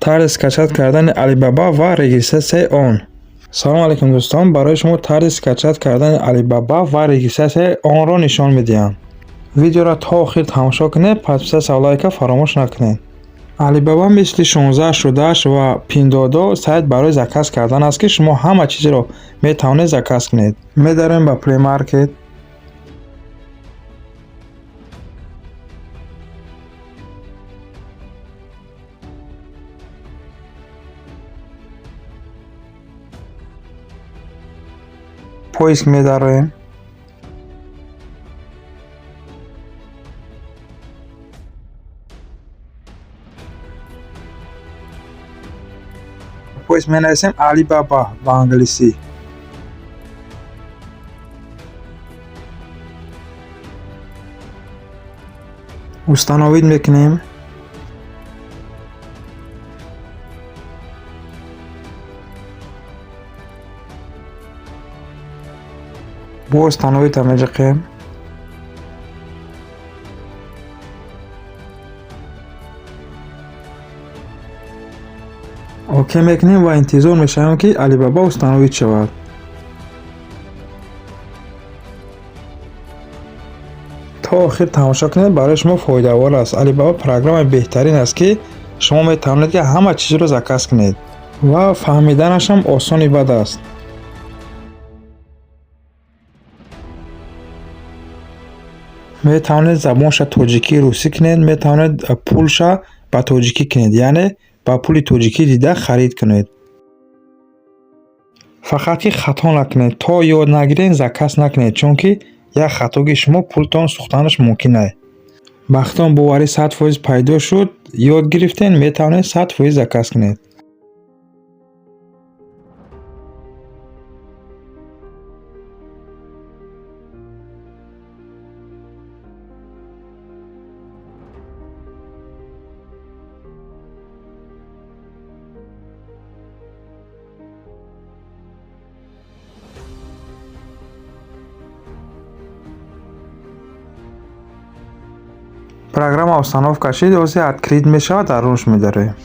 Тарзи скачать кардани Алибаба ва регистратсияи он. Салом алейкум, дӯстон! Барои шумо тарзи скачать кардани Алибаба ва регистратсияи онро нишон медиҳам. Видеоро то охир тамошо кунед, подписаться, лайка фаромӯш накунед. Алибаба мисли 16 шудааш ва Пиндодо сайт барои заказ кардан аст, ки шумо ҳама чизро метавонед заказ кунед. Медароем ба Play Market. Поиск медароем. Поиск менависем Алибаба ба англисӣ. Установить мекунем. Бо установить меҷиқем. Окей мекунем ва интизор мешавем, ки Алибаба установить шавад. То охир тамошо кунед, барои шумо фоидаовар аст. Алибаба программаи беҳтарин аст, ки шумо метавонед, ки ҳама чизро заказ кунед ва фаҳмиданашам осони бад аст. Метавонед забонша тоҷикӣ, русӣ кунед, метавонед пулша ба тоҷикӣ кунед, яъне ба пули тоҷикӣ дида харид кунед. Фақат ки хато накунед, то ёд нагиред, заказ накунед, чунки як хатогии шумо пултон сӯхтанаш мумкин аст. Бахтон боварӣ 100% пайдо шуд, ёд гирифтен, метавонед 100% заказ кунед. Программа установка шид, ози открыть мешавад, дар рӯш медароем.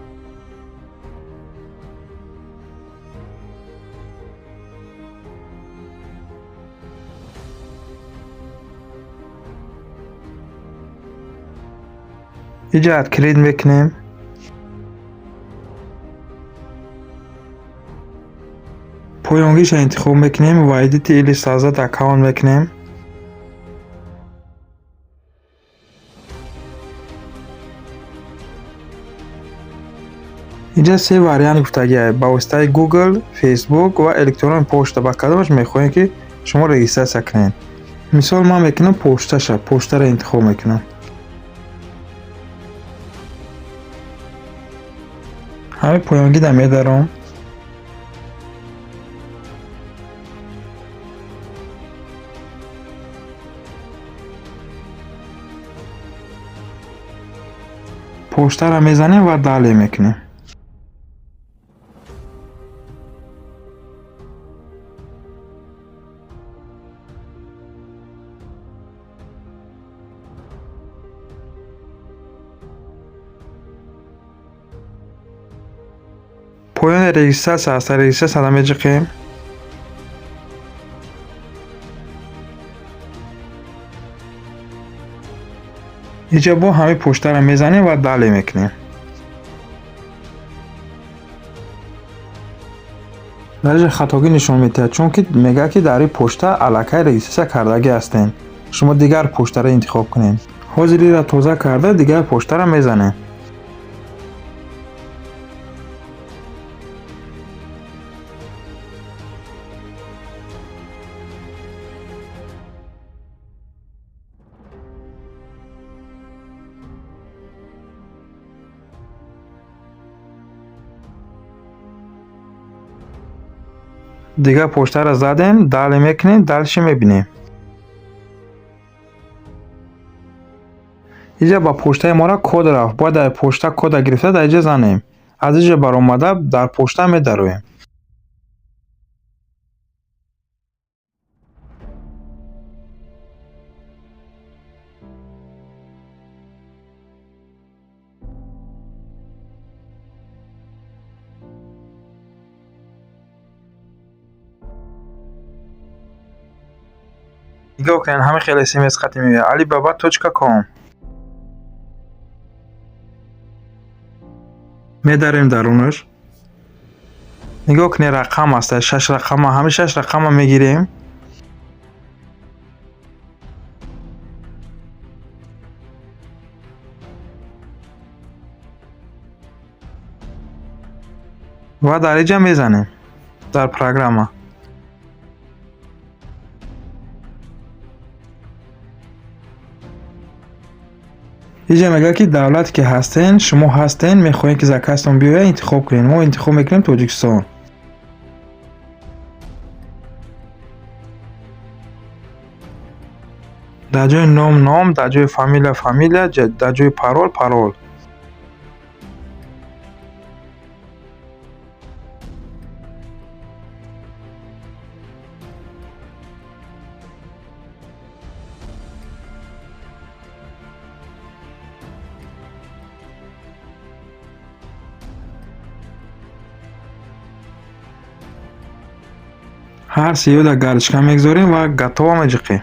Иҷа открыть мекунем. Поёнгиша интихоб мекунем, войдите или создать аккаунт мекунем. Инҷа се вариант гуфтагиа: ба воситаи Google, Facebook ва электронни почта. Ба кадомаш мехоҳем, ки шумо регистратсия кунед? Мисол, ман мекунам почташа, почтаро интихоб мекунам. Ҳамин поёнгида медаром. Почтаро мезанем ва далее мекунем. Поёни регистратсия аст, регистратсияда меҷиқем. Иҷа бо ҳамин почтаро мезанем ва далее мекунем. Дар инҷа хатогӣ нишон медиҳад, чунки мегӯяд, ки дар ин почта аллакай регистратсия кардагӣ ҳастем. Шумо дигар почтаро интихоб кунед. Ҳозир инро тоза карда, дигар почтаро мезанем. Дигар почтаро задем, далее мекунем, дальше мебинем. Иҷа ба почтаи мора код рафт. Бояд дар почта кода гирифта дар иҷа занем. Аз иҷа баромада дар почта медароем. Нигоҳ кунед, ҳамин хел смс хати меояд: alibaba.com. Медарем дарунаш. Нигоҳ кунед, рақам аст, шаш рақама. Ҳамин шаш рақама мегирем. Ва дар инҷа мезанем дар программа. Инҷа мегӯяд, ки давлате ки ҳастен, шумо ҳастен, мехоҳем, ки заказтон биёяд, интихоб кунед. Мо интихоб мекунем Тоҷикистон. Дар ҷои ном ном, дар ҷои фамилия фамилия, дар ҷои парол парол. Ҳар сеюда галочка мегузорем ва готово меҷиқем.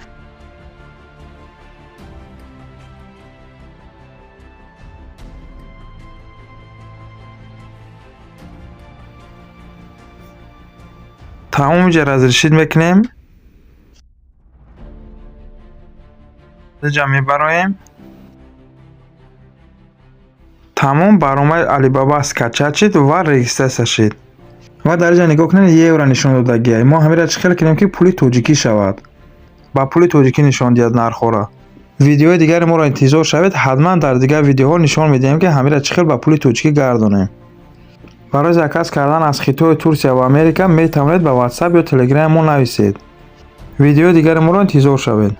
Тамом, инҷа разрешить мекунем. Инҷа мебароем. Тамом, баромади Алибаба скачать шид ва регистрация шид. Ва дар инҷа нигоҳ кунед, евро нишон додагиай. Мо ҳаминро чӣ хел кунем, ки пули тоҷикӣ шавад? Ба пули тоҷикӣ нишон диҳад нархҳоро. Видеои дигари моро интизор шавед, ҳатман дар дигар видеоҳо нишон медиҳем, ки ҳаминро чӣ хел ба пули тоҷикӣ гардонем. Барои заказ кардан аз Хитою, Турсия ва Америка метавонед ба WhatsApp ё Telegram мо нависед. Видеои дигари моро интизор шавед.